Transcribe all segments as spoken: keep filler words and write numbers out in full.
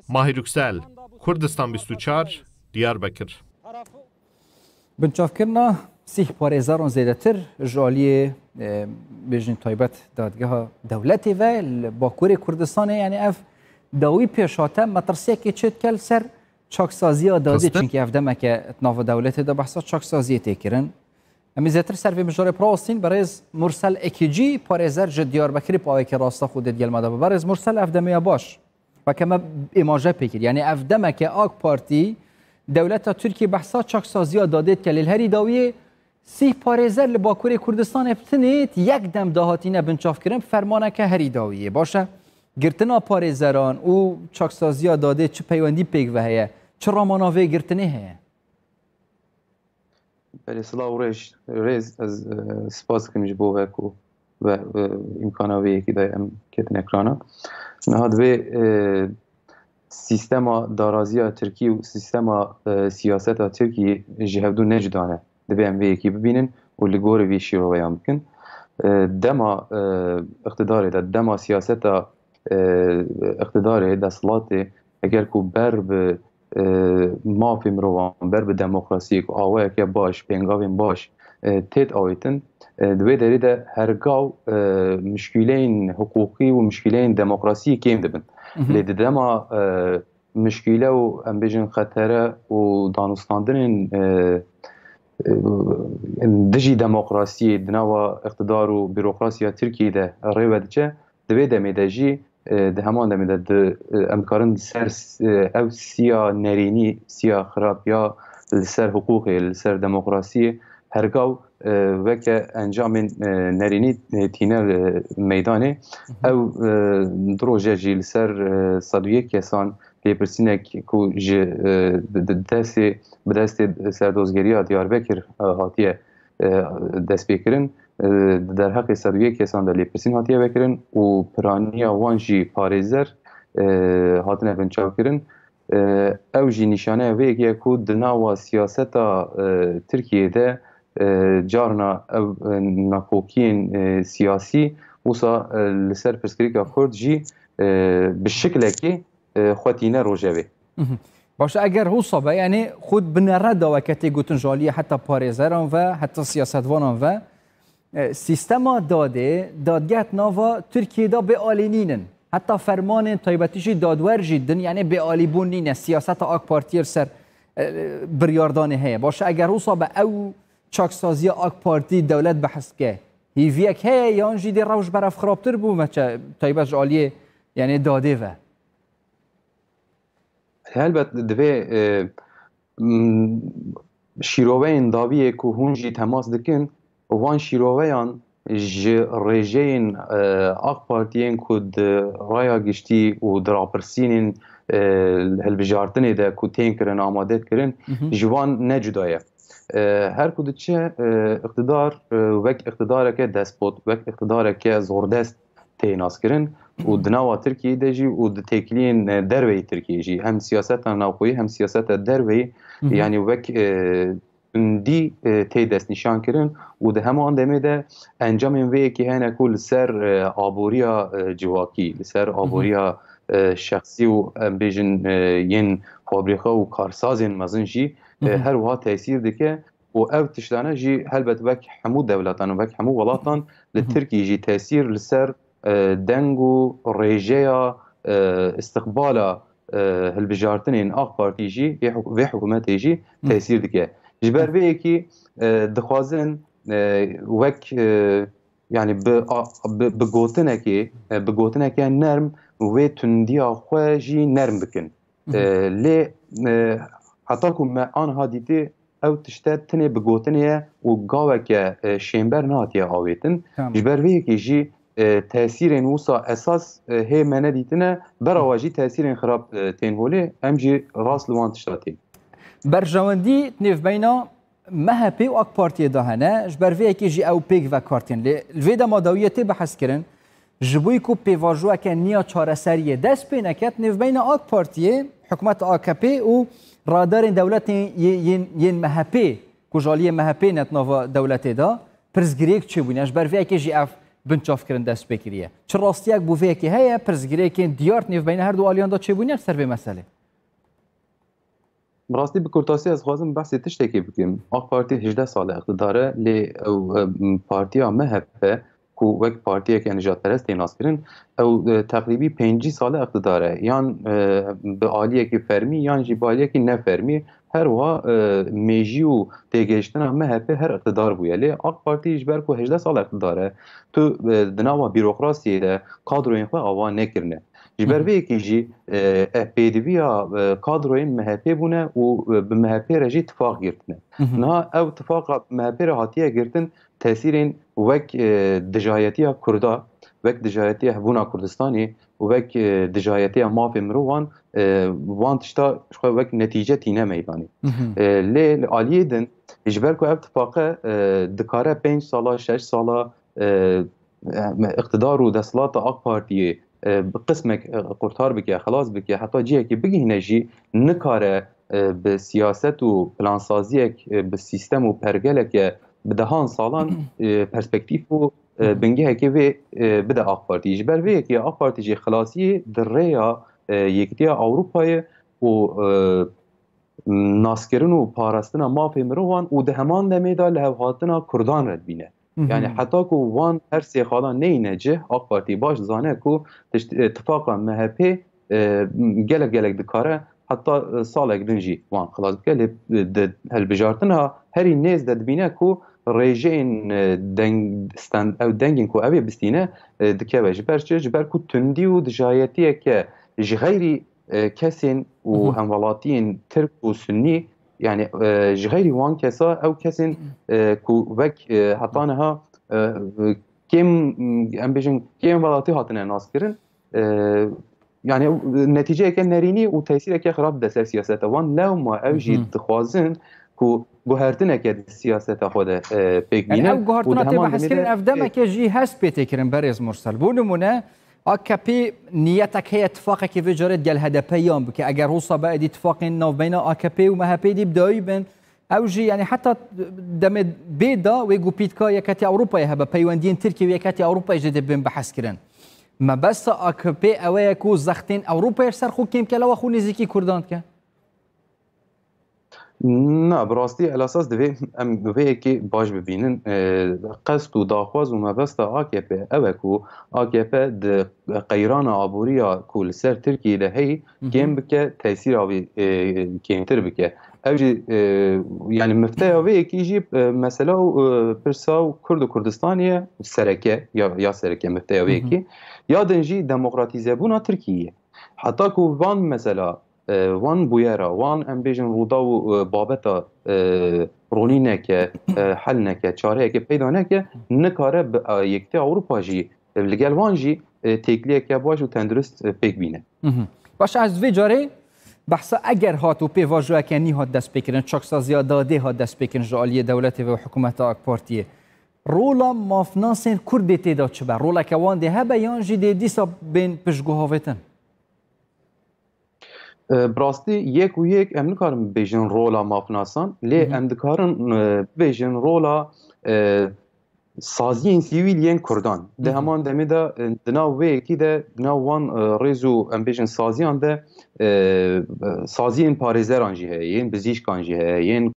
Mahir Yüksel, Kurdistan bîst û çar, Diyarbekir. Binçavkirina sîh parêzeran zêdetir ji aliyê, e, bêjin taybet dadgeha dewletê ve li Bakurê Kurdistanê, yani ev dawî pêş hate, metirsiyekê çê dike li ser çaksaziya dadê, çinkî ev demeke di nava dewletê de behsa çaksaziyê tê kirin. Em ê zêtir ser vê mijarê birawestîn, berêz Mursel Ekicî, parêzer ji Diyarbekirê, bi awekî rasta xwe dê digel me de be. Berêz Mursel, ev demê ya baş. Weke me îmaje pê kir. Yani ev demeke AK Partî, dewleta Tirkiyê behsa çaksaziya dadê dike. Lê li herî dawiyê sîh parêzer li Bakurê Kurdistanê bi tinê yek dem dahatîne binçavkirin, fermaneke herî dawiyê. Baş e, girtina parêzeran û çaksaziya dadê çi peywendî pêk ve heye? Çi ramana vê girtinê heye? Belê, silav û rêz, rêz ez, e, spas dikim ji bo ve ku ve, e, îmkana vê yekî daye em ketin ekrana. Niha divê, e, sîstema daraziya Tirkî û sîstema, e, siyaseta Tirkî ji hevdû ne cuda ne. Divê em vê yekî bibînin û li gorî vî şîroveyan bikin. E, dema, e, iqtidarê de, dema siyaseta, e, iqtidarê, desthilatê, eger ku ber bi, e, mafê mirovan, ber bi demokrasiyê ku awayeke baş, pêngavên baş, e, têt awêtin, e, di wê derê de hergaw, e, muşkîleyên hiqûqî û muşkîleyên demokrasiyê kêm dibin. Lê di dema, e, muşkîle û, em bêjin, xetere û danûstandinên, e, e, dijî demokrasiyê di nava iqtidar û bürokrasiya Tirkiyê de rê ve diçe, di vê demê de jî, e, di heman demê de di, e, em dikarin ser, e, ev siya nerînî, siya xirab ya li ser hiqûqê, li ser demokrasiyê hergaw, e, weke encamên, e, nerînî, e, tîne, e, meydanê. Ew, e, du roje jî li ser, e, sed û yek kesan lêpirsînek ku ji, e, di, di destê, bi destê serdozgeriya Diyarbekir, e, hatiye, e, destpêkirin, e, di derheqê sed û yek kesan de lêpirsîn hatiye vekirin û piraniya wan jî parêzer, e, hatine binçavkirin. E, ew jî nîşaneya vê yekê ye ku di nava siyaseta, e, Tirkiyê de, e, carna ev, e, nakokiyên, e, siyasî wisa, e, li ser pirsgirêka Kurd jî, e, bi şiklekî, e, xwe tîne rojevê. Baş e, eger wisa be, yani xwe bi nere da weke tê gotin ji aliyê heta parêzeran ve, heta siyasetvanan ve, e, sîstema dadê, dadgeh nava Tirkiyê de bê alî nînin. Heta fermanên taybetî jî dadwer jî din, yani bê alîbûn nîne. Siyaseta AK Partiyê li ser, e, biryardanê heye. Baş e, eger wisa be ew çaksaziya AK Partî dewlet behs bike, hîviyek heye yan jî dê rewş berev xirabtir bû, meçe taybet ji aliyê, yani dadê ve? Helbet divê, e, m, şîroveyên dawiyê ku hûn jî temas dikin, wan şîroveyan ji rêjeyên, e, AK Partiyên ku di raya giştî û di rapirsînên, e, hilbijartinê de ku tên kirin, amade dikirin, ji wan ne cuda ye. E, her ku diçe, e, iqtidar, e, wek iqtidareke despot, wek iqtidareke zordest tê naskirin û di nava Tirkiyeyê de jî û di têkiliyên, e, derveyî Tirkiyeyê jî hem siyaseta navxweyî hem siyaseta derveyî, yanî wek, e, tundî, e, tê destnîşan kirin û di heman demê de encamên vê yekê hene ku li ser, e, aboriya, e, civakî, li ser aboriya, e, şexsî û, em bêjin, e, yên fabrîka û karsazên mezin jî, e, her wiha tesîr dike. Û ev tiştane jî helbet wek hemû dewletan û wek hemû welatan li Tirkiyê jî tesîr li ser, e, deng û rêjeya, e, istiqbala, e, hilbijartinên AK Partî jî, vê huk-, vê hikûmetê jî tesîr dike. Ji ber vê yekî, e, dixwazin, e, wek, e, yani bi, a, bi, bi gotinekê, e, bi gotineke nerm wê tundiya xwe jî nerm bikin. E, lê, e, heta ku me aniha dîtî, ew tişte tinê bi gotinê ye û gaveke, e, şênber nehatiye avêtin. Tamam. Ji ber vê yekê jî, e, tesîrên wisa esas, e, hê me nedîtine, berawa jî tesîrên xirab, e, tên holê, em jî rast li wan tişta tên. Berjewendî nêvbeyna M H P û AK Partiyê de hene, ji ber vê yekê jî ew pêk ve kar tên. Lê li vê dema dawiyê tê behs kirin, ji bo ku pêvajoyeke niya çareseriyê dest pê neket, nêvbeyna AK Partiyê, hikûmeta A K P û radarên dewletên yê-, yên, yên M H P, ku ji aliyê M H P ne di nava dewletê de, pirsgirêk çêbûne. Ji ber vê yekê jî ev binçavkirin dest pê kiriye. Çi rastiyek bo vê yekê heye, pirsgirêkên diyar di nêvbeyna her du aliyan de çêbûne li ser vê meselê? Bi rastî bi kurtasî ez dixwazim behsê tiştekê bikim. AK Partî hejdeh sal e iqtidar e, lê ew, e, partiya M H P ku wek partiyeke nijadperest tê naskirin, ew, e, teqrîbî pêncî sal e iqtidar e. Yan, e, bi aliyekî fermî yan jî bi aliyekî nefermî. Her wiha, e, mêjî û têgihiştina M H P her iqtidar bûye. Lê AK Partî ji ber ku hejdeh sal iqtidar e, tu, e, di nava bîrokrasiyê de kadroyên xwe ava nekirine. Ji ber Hı hı. vê yekê jî, e, e, pêdiviya, e, kadroyên M H P bûne û, e, bi M H P re jî tifaq girtine. Hı hı. Niha ew tifaqa M H P re hatiye girtin, tesîrên wek, e, dijayetiya Kurda, wek dijayetiya hebûna Kurdistanê û wek, e, dijayetiya mafê mirovan, e, van tişta ji xwe wek netîce tîne meydanê. Hı hı. E, lê li aliyê din, ji ber ku ev tifaqe, e, dikare pênc sala, şeş sala, e, e, iqtidar û desthilata AK Partiyê, e, bi qismek, e, qurtar bike, xelas bike, heta cihekî bigihîne jî nikare, e, bi siyaset û plansaziyek, e, bi sîstem û pergeleke bi dehan salan, e, perspektîf û, e, Hı hı. bingehekê vê, e, bide AK Partî. Ji ber vê yekê AK Partî jî xilasiyê di rêya, e, Yekîtiya Ewropayê û, e, naskirin û parastina mafê mirovan û di heman demê de lihevhatina Kurdan re dibîne. Hı hı. Yani heta ku van her sê xalan neyne cih, AK Partî baş dizane ku tişt-, e, tifaqa M H P, e, gelek gelek dikare heta, e, salek din jî wan xilas bike. Lê, e, di hilbijartina herî nêz de dibîne ku rêjeyên, e, deng, stand, ew dengên ku ew ê bistîne, e, dikeve. Ji ber çi? Ji ber ku tundî û dijayetiyeke ji xeyrî, e, kesên û Hı hı. hemwelatiyên Tirk û Sunnî, yani, e, ji xeyrî wan kesa ew kesên, e, ku wek, e, heta niha, e, kêm, em bêjin, kêm welatî hatine naskirin. E, yani, ew, netîceyeke nerînî û tesîreke xirab dide ser siyaseta wan. Lewma ew jî Hı hı. dixwazin ku guhertineke di siyaseta xwe de, e, pêk Yani bînin ew û guhertina di tê heman demê behskirin, de ev demeke jî hest pê tê kirin, berêz Mursel. Bo nimûne, A K P niyetek heye tifaqekê vê carê digel H D P yan bike. Eger wisa be êdî tifaqên navbeyna A K P û M H P dî bi dawî bin, ew jî, yani, heta demê bê da wê ku pîtka Yeketiya Ewropayê hebe, peywendiyên Tirkiye û Yeketiya Ewropayê jî dê bên behs kirin. Mebesta A K P ew e ku zextên Ewropayê ser xwe kêm ke, lewa xwe nêzîkî Kurdan dike. Na, bi rastî elasas divê em bi vê yekê baş bibînin. E, qest û daxwaz û mebesta A K P ew e ku A K P di qeyrana aboriya ku li ser Tirkiyê de heyî Hı hı. kêm bike, tesîra wî, e, kêmtir bike. Ew jî, e, yani mifteya vê yekî jî, e, mesela û, e, pirsa û Kurd û Kurdistanê ye, sereke, ya, ya sereke mifteya vê Hı hı. yekî. Ya din jî demokratîzebûna Tirkiyê ye. Heta ku van mesela, e, van bûyera, wan em bêjin rûdaw û, e, babeta, e, ronî neke, e, hel neke, çareyeke peyda neke, nikare bi, e, Yekîtiya Ewropa jî, e, li gel wan jî, e, têkiliyeke baş û tendurist, e, pêk bîne. Mhm. Baş, ez vê carê behsa eger hat û pêvajoyeke nî hat destpêkirin, çaksaziya dadê hat destpêkirin ji aliyê dewletê ve û hikûmeta AK Partiyê. Rola mafnasên Kurdê tê de çi be? Roleke wan dê hebe yan jî dê dîsa bên piştguhavêtin? E, bi rastî yek û yek em nikarin bibêjin rola mafnasan, lê Hı hı. em dikarin, e, bibêjin rola, e, saziyên sivîl yên Kurdan. Di Hı hı. heman demê de, e, di nav vê yekî de, di nav wan, e, rêz û em bêjin saziyan de, e, saziyên parêzeran jî heye, yên bizîşkan jî heye, yên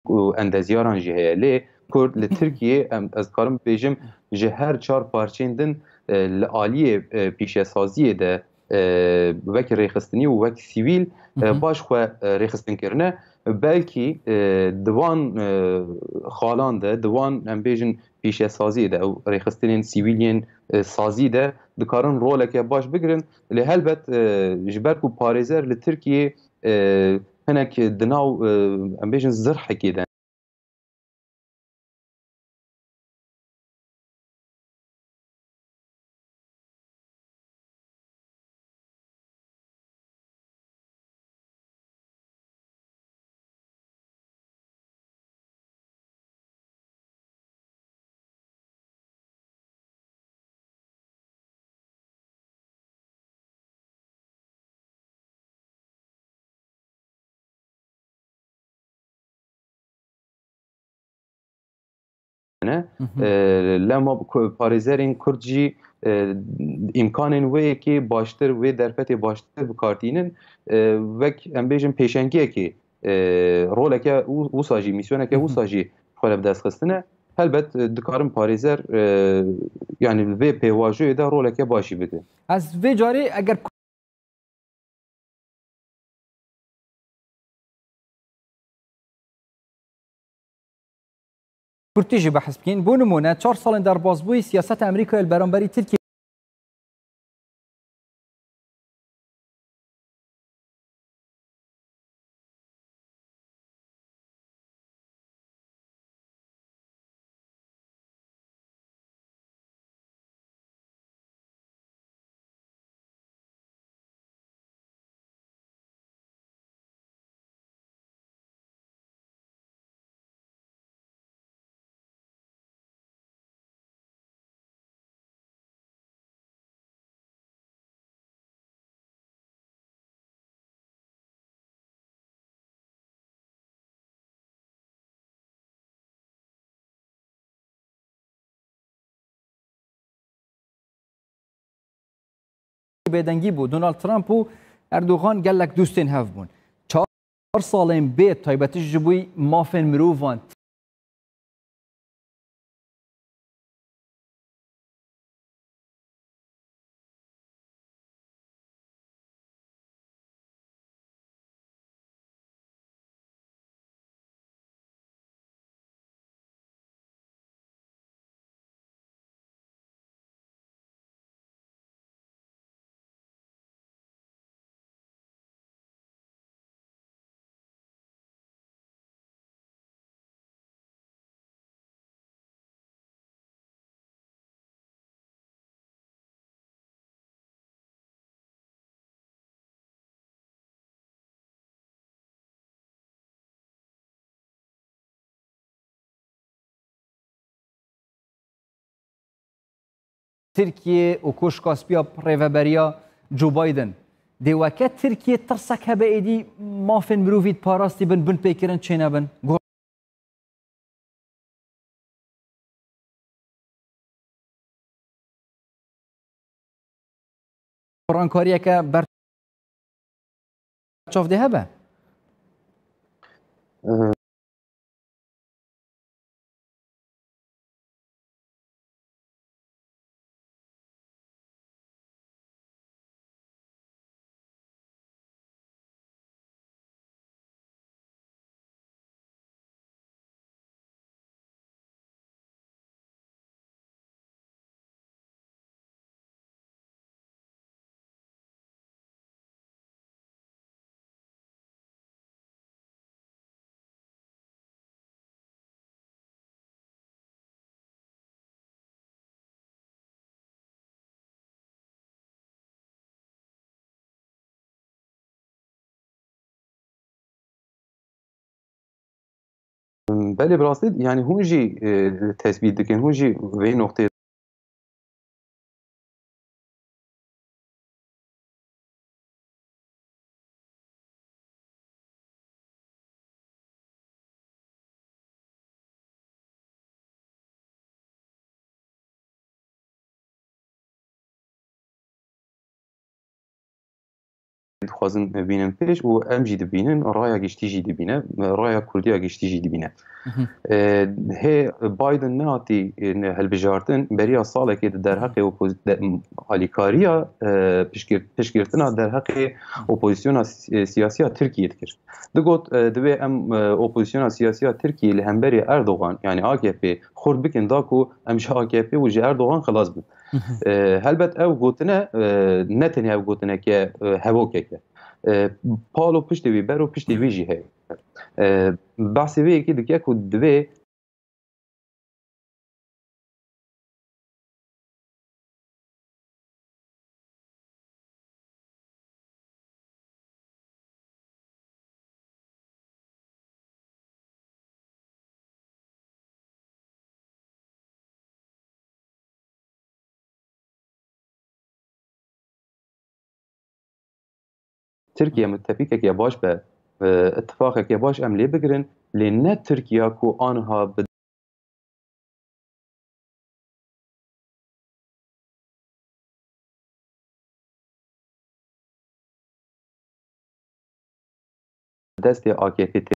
û endezyaran jî heye. Lê Kurd li Tirkiyê, em, ez dikarim bibêjim, ji her çar parçeyên din, e, li aliyê, e, pîşesaziyê de, e, wek rêxistinî û wek sivîl, e, Hı hı. baş xwe, e, rêxistin kirine. Belkî, e, di wan, e, xalan de, di wan, em bêjin, pîşesaziyê de, ew rêxistinên sivîl yên, e, sazî de dikarin roleke baş bigirin. Lê helbet, e, ji ber ku parêzer li Tirkiyê, e, hinek di nav, e, em bêjin zirhekê de. ne. Hı hı. E, lema ku-, parêzerên Kurd jî, e, îmkanên wê yekê baştir, wê derfetê baştir bi kar tînin, e, wek em bêjin pêşengiyekê, e, roleke û-, wisa jî, misyoneke Hı hı. wisa jî xwe re bi dest xistine. Helbet, e, dikarin parêzer, e, yani vê pêvajoyê de roleke baş jî bike. Ez vê carê eger kurtî jî behs bikîn. Bo nimûne, çar salên derbasbûyî siyaseta Amerîkayê li beramberî Tirkiyê bêdengî bû. Donald Trump û Erdogan gelek dostên hev bûn. Çar salên bê taybetî ji bo mafên mirovan Tirkiye û Koşka Spî ya Rêveberiya Joe Biden. Dê weke Tirkiye tirsek hebe êdî mafên mirovî parastî bin, binpêkirin çênebin? Gorankariyeke ber çav dê hebe? Belê, bi rastî, yani hûn jî, e, tespît dikin, hûn jî vê noqtê dixwazin bînin pêş û em jî dibînin, raya giştî jî dibîne, raya Kurdiya giştî jî dibîne. Mhm. E, hê Biden nehatî, e, ne hilbijartin, beriya salekê di derheqê opozi-, de, alîkariya, e, piştgir-, piştgirtina derheqê opozisyona si-, siyasiya Tirkiyê dikir. Digot, e, divê em, e, opozisyona siyasiya Tirkiyê li hemberî Erdogan, yani A K P, xurt bikin da ku em ji A K P û ji Erdogan xilas bin. Mhm. E, helbet ew gotine, e, ne tenê ew gotineke, e, hevokek e. E, pal û piştê wî, ber û piştê wî jî heye. E, behsê vê yekê dike ku divê Tirkiye mutefîkeke baş be, e, îtifaqeke baş em lê bigirin, lê ne Tirkiya ku aniha bi destê A K P tê.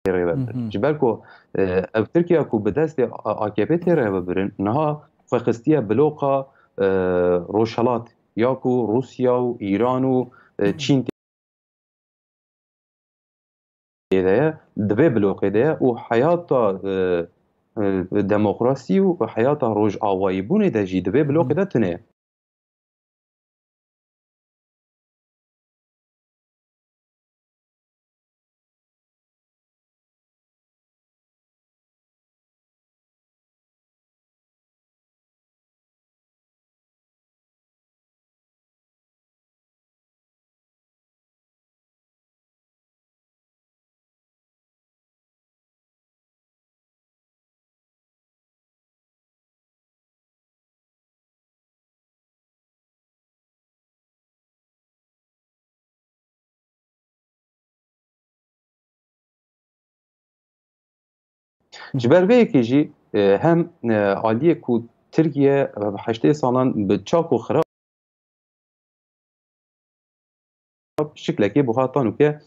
Rêve birin. Ji ber ku, e, ev Tirkiye ku bi destê A K P tê rêve birin, niha xwe xistiye bloka, e, Rojhelat, ya ku Rûsya û Îran û, e, Çîn tê de ye, di vê blokê de ye û heyata, e, e, demokrasî û heyata rojavayîbûnê de jî di vê blokê de tune ye. Ji ber vê yekê jî, e, hem, e, aliyê ku Tirkiye, e, bi heştê salan bi çak û xirab şiklekê bi xwe hata nûke